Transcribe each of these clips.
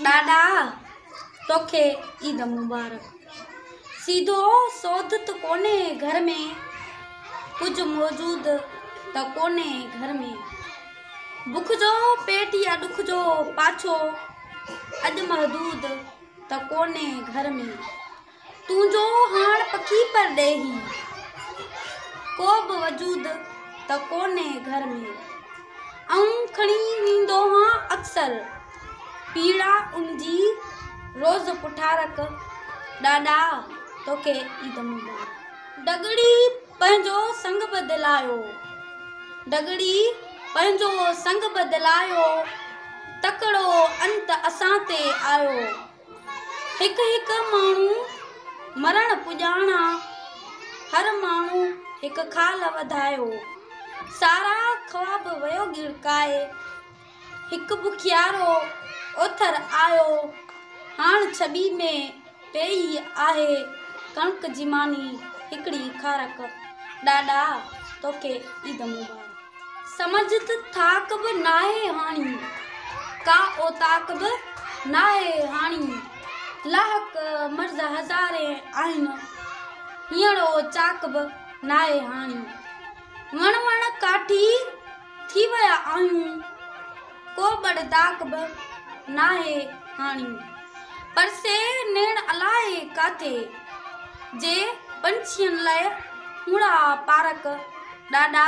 ڏاڏا توکي عيد مبارڪ. سيڌو سوڌ ته ڪونهي گهر ۾، ڪجهه موجود ته ڪونهي گهر ۾. بک جو پيٽ يا ڏک جو پاڇو، اڄ محدود ته ڪونهي گهر ۾. تنهنجو هاڻ پکي پرڏيهي، ڪو به وجود ته ڪونهي گهر ۾. آئون کڻي ويندو هان اڪثر، پيڙا ان جي روز پٺارڪ، ڏاڏا توکي عيد مبارڪ. ڊڳڙي پنهنجو سنگ بدلايو، ڊڳڙي پنهنجو سنگ بدلايو، تڪڙو انت اسان تي آيو. هڪ هڪ ماڻهو مرڻ پڄاڻا، هر ماڻهو هڪ خال وڌايو. سارا خواب ويو ڳڙڪائي، هڪ بکيارو اوٿر آيو. هاڻ ڇٻي ۾ پيئي آهي ڪڻڪ جي ماني هڪڙي کارڪ، ڏاڏا توکي عيد مبارڪ. سمجهه ته ٿاڪ به ناهي هاڻي، ڪا اوطاق به ناهي هاڻي. لاحق مرض هزارين آهن، هينئڙو چاڪ به ناهي هاڻي. وڻ وڻ ڪاٺي ٿي ويا آهيون، ڪو ٻڙڌاڪ به ناهي هاڻي. پرسي نيڻ الائي ڪاٿي، جي پنڇين لئه هوڙا پارڪ، ڏاڏا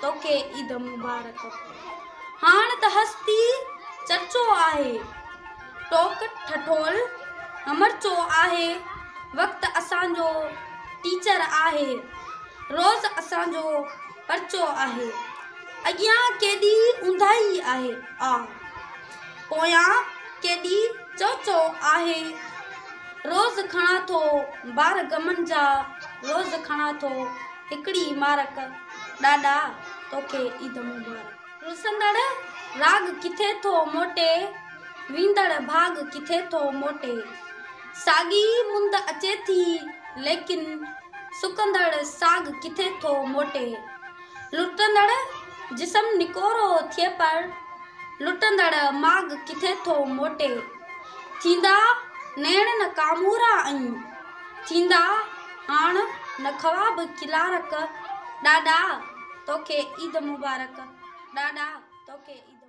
توکي عيد مبارڪ. هاڻ ته هستي چرچو آهي، ٽوڪ ٺٺول همرچو آهي. وقت اسان جو ٽيچر آهي، روز اسان جو پرچو آهي. اڳيان ڪيڏي اونداهي آهي آ، پويان ڪيڏي چوچو آهي. روز کڻان ٿو بار غمن جا، روز کڻان ٿو هڪڙي مارڪ، ڏاڏا توکي عيد مبارڪ. رسندڙ راڳ ڪٿي ٿو موٽي، ويندڙ ڀاڳ ڪٿي ٿو موٽي. ساڳي مند اچي ٿي ليڪن، سڪندڙ ساڳ ڪٿي ٿو موٽي. لٽندڙ جسم نڪورو ٿئي پر، لٽندڙ ماڳ ڪٿي ٿو موٽي. ٿيندا نيڻ نه ڪامورا ۽ ٿيندا هاڻ نه خواب ڪلارڪ، ڏاڏا توکي عيد مبارڪ، ڏاڏا توکي عيد.